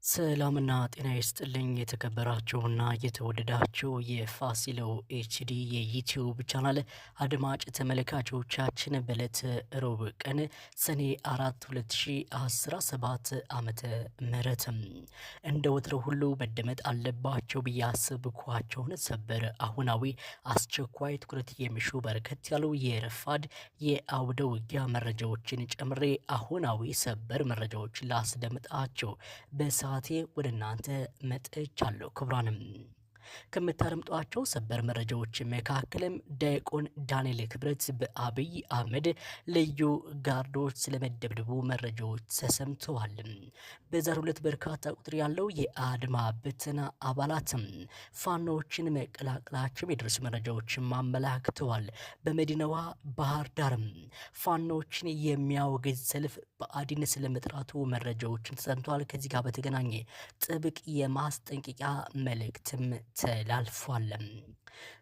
ሰላምና ጤና ይስጥልኝ የተከበራችሁና የተወደዳችሁ የፋሲሎ HD የዩቲዩብ ቻናል አድማጭ ተመልካቾቻችን፣ በዕለተ ሮብ ቀን ሰኔ 4 2017 ዓመተ ምህረት እንደ ወትሮው ሁሉ መደመጥ አለባቸው ብዬ ያሰብኳቸውን ሰበር፣ አሁናዊ፣ አስቸኳይ ትኩረት የሚሹ በርከት ያሉ የረፋድ የአውደ ውጊያ መረጃዎችን ጨምሬ አሁናዊ ሰበር መረጃዎችን ላስደምጣቸው በሰዓቴ ወደ እናንተ መጥቻለሁ። ክቡራንም፣ ከምታደምጧቸው ሰበር መረጃዎች መካከልም ዲያቆን ዳንኤል ክብረት በአብይ አህመድ ልዩ ጋርዶች ስለመደብደቡ መረጃዎች ተሰምተዋል። በዛሬው ዕለት በርካታ ቁጥር ያለው የአድማ ብተና አባላትም ፋኖዎችን መቀላቀላቸው የደረሱ መረጃዎችን አመላክተዋል። በመዲናዋ ባህር ዳርም ፋኖዎችን የሚያወግዝ ሰልፍ ብአዴን ስለመጥራቱ መረጃዎችን ተሰምተዋል። ከዚህ ጋር በተገናኘ ጥብቅ የማስጠንቀቂያ መልእክትም ተላልፏል።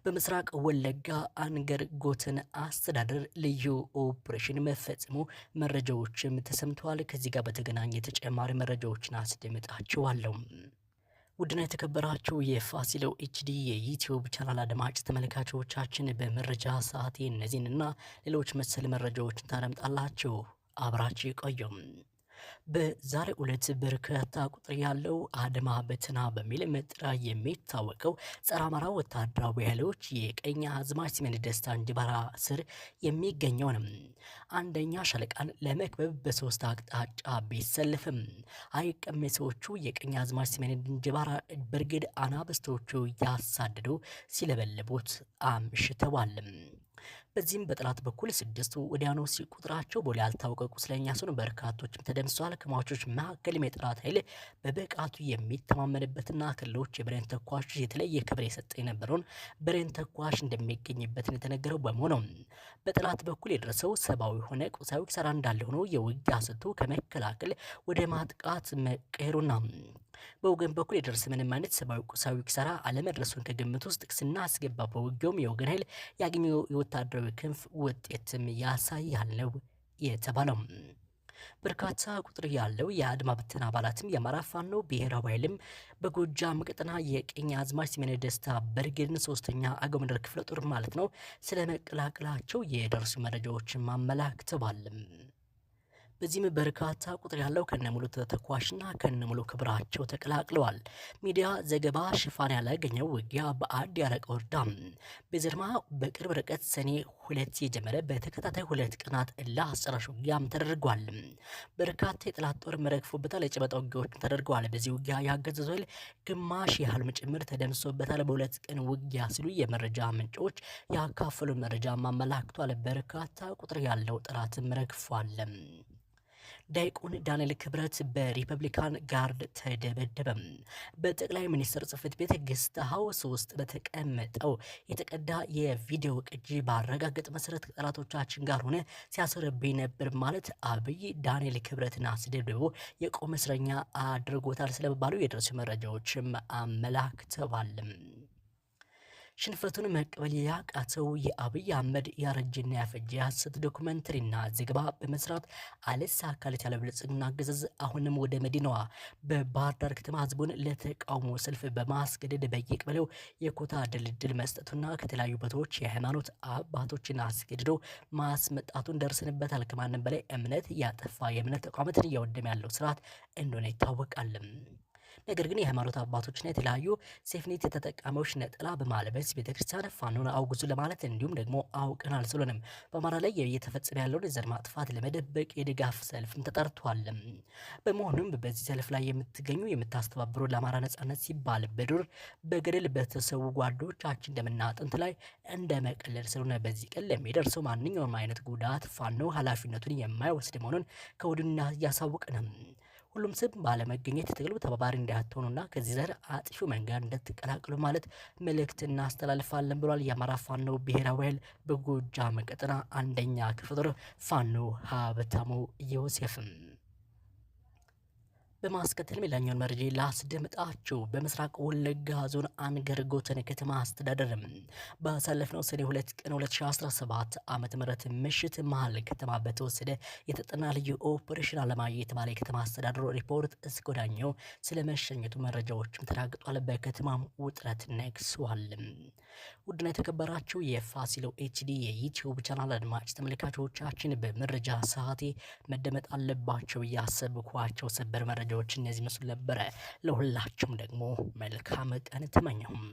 በምስራቅ ወለጋ አንገር ጎተን አስተዳደር ልዩ ኦፕሬሽን መፈጸሙ መረጃዎችም ተሰምተዋል። ከዚህ ጋር በተገናኘ ተጨማሪ መረጃዎችን አስደምጣችኋለሁ። ውድና የተከበራችሁ የፋሲሎ HD የዩቲዩብ ቻናል አድማጭ ተመልካቾቻችን፣ በመረጃ ሰዓቴ እነዚህንና ሌሎች መሰል መረጃዎችን ታደምጣላችሁ። አብራችሁ ቆዩም። በዛሬው ዕለት በርካታ ቁጥር ያለው አድማ በትና በሚል መጠሪያ የሚታወቀው ጸረ አማራ ወታደራዊ ኃይሎች የቀኝ አዝማች ስሜን ደስታ እንጅባራ ስር የሚገኘውንም አንደኛ ሻለቃን ለመክበብ በሶስት አቅጣጫ ቢሰልፍም አይቀመሰዎቹ የቀኝ አዝማች ስሜን እንጅባራ ብርጌድ አናብስቶቹ ያሳደዱ ሲለበልቡት አምሽተዋል። በዚህም በጠላት በኩል ስድስቱ ወዲያውኑ ቁጥራቸው በውል ያልታወቀ ቁስለኛ ሲሆን በርካቶችም ተደምስሰዋል። ከሟቾች መካከልም የጠላት ኃይል በብቃቱ የሚተማመንበትና ክልሎች የብሬን ተኳሾች የተለየ ክብር የሰጠ የነበረውን ብሬን ተኳሽ እንደሚገኝበትን የተነገረው በመሆኑ በጠላት በኩል የደረሰው ሰብአዊ ሆነ ቁሳዊ ኪሳራ እንዳለ ሆኖ የውጊያ ስልቱ ከመከላከል ወደ ማጥቃት መቀየሩና በወገን በኩል የደረሰ ምንም አይነት ሰብአዊ ቁሳዊ ኪሳራ አለመድረሱን ከግምት ውስጥ ስናስገባ በውጊያውም የወገን ኃይል ያገኘው የወታደራዊ ክንፍ ውጤትም ያሳያል ነው የተባለው። በርካታ ቁጥር ያለው የአድማ ብተና አባላትም የአማራ ፋኖ ብሔራዊ ኃይልም በጎጃም ቀጠና የቀኝ አዝማች ስሜነ ደስታ ብርጌድን ሶስተኛ አገው ምድር ክፍለ ጦር ማለት ነው ስለመቀላቀላቸው የደረሱ መረጃዎችን ማመላክተዋል። በዚህም በርካታ ቁጥር ያለው ከነሙሉ ተተኳሽና ከነሙሉ ክብራቸው ተቀላቅለዋል። ሚዲያ ዘገባ ሽፋን ያላገኘው ውጊያ በአዲ አረቀ ወረዳ በዘርማ በቅርብ ርቀት ሰኔ 2 የጀመረ በተከታታይ 2 ቀናት እልህ አስጨራሽ ውጊያም ተደርጓል። በርካታ የጠላት ጦር መረግፎበታል። የጨበጣ ውጊያዎችም ተደርገዋል። በዚህ ውጊያ ያገዛዙ ኃይል ግማሽ ያህል ጭምር ተደምሶበታል። በ2 ቀን ውጊያ ሲሉ የመረጃ ምንጮች ያካፈሉ መረጃ አመላክቷል። በርካታ ቁጥር ያለው ጠላትም ረግፏል። ዲያቆን ዳንኤል ክብረት በ Republican Guard ተደበደበ። በጠቅላይ ሚኒስትር ጽሕፈት ቤት guest house ውስጥ በተቀመጠው የተቀዳ የቪዲዮ ቅጂ ባረጋገጥ መሰረት ከጠላቶቻችን ጋር ሆነ ሲያስርብኝ ነበር ማለት አብይ ዳንኤል ክብረትን አስደብድቦ የቆመ እስረኛ አድርጎታል ስለመባሉ የደረሱ መረጃዎችም አመላክተዋል። ሽንፈቱን መቀበል ያቃተው የአብይ አህመድ ያረጀና ያፈጀ የሐሰት ዶክመንተሪና ዘገባ በመስራት አልሳካለት ያለ ብልጽግና አገዛዝ አሁንም ወደ መዲናዋ በባህር ዳር ከተማ ህዝቡን ለተቃውሞ ሰልፍ በማስገደድ በየቀበሌው የኮታ ድልድል መስጠቱና ከተለያዩ ቦታዎች የሃይማኖት አባቶችን አስገድዶ ማስመጣቱን ደርሰንበታል። ከማንም በላይ እምነት ያጠፋ የእምነት ተቋማትን እያወደመ ያለው ስርዓት እንደሆነ ይታወቃል። ነገር ግን የሃይማኖት አባቶችና የተለያዩ safety net ተጠቃሚዎች ነጠላ በማልበስ ቤተክርስቲያን ፋኖን አውግዙ ለማለት እንዲሁም ደግሞ አውቀናል ስለሆነም በአማራ ላይ እየተፈጸመ ያለውን የዘር ማጥፋት ለመደበቅ የድጋፍ ሰልፍም ተጠርቷል። በመሆኑም በዚህ ሰልፍ ላይ የምትገኙ የምታስተባብሩ ለአማራ ነጻነት ሲባል በዱር በገደል በተሰዉ ጓዶቻችን ደምና አጥንት ላይ እንደ መቀለድ ስለሆነ በዚህ ቀን ለሚደርሰው ማንኛውም አይነት ጉዳት ፋኖ ኃላፊነቱን የማይወስድ መሆኑን ከወዲሁ እያሳወቅን ሁሉም ስም ባለመገኘት የትግሉ ተባባሪ እንዳትሆኑና ከዚህ ዘር አጥፊው መንጋ እንድትቀላቅሉ ማለት መልእክት እናስተላልፋለን ብሏል። የአማራ ፋኖ ብሔራዊ ኃይል በጎጃም ቀጠና አንደኛ ክፍለ ጦር ፋኖ ሀብታሙ ዮሴፍም። በማስከተል ሌላኛውን መረጃ ላስደምጣችሁ። በምስራቅ ወለጋ ዞን አንገር ጎተን ከተማ አስተዳደር ባሳለፍነው ሰኔ 2 ቀን 2017 ዓ.ም ምሽት መሀል ከተማ በተወሰደ የተጠና ልዩ ኦፕሬሽን አለማየሁ የተባለ የከተማ አስተዳደሩ ሪፖርት እስከወዳኛው ስለመሸኘቱ መረጃዎችም ተረጋግጧል። በከተማም ውጥረት ነግሷል። ውድና የተከበራችሁ የፋሲሎ HD የዩቲዩብ ቻናል አድማጭ ተመልካቾቻችን፣ በመረጃ ሰዓቴ መደመጥ አለባቸው እያሰብኳቸው ሰበር መረጃዎች እነዚህ መስሉ ነበረ። ለሁላችሁም ደግሞ መልካም ቀን ተመኘሁም።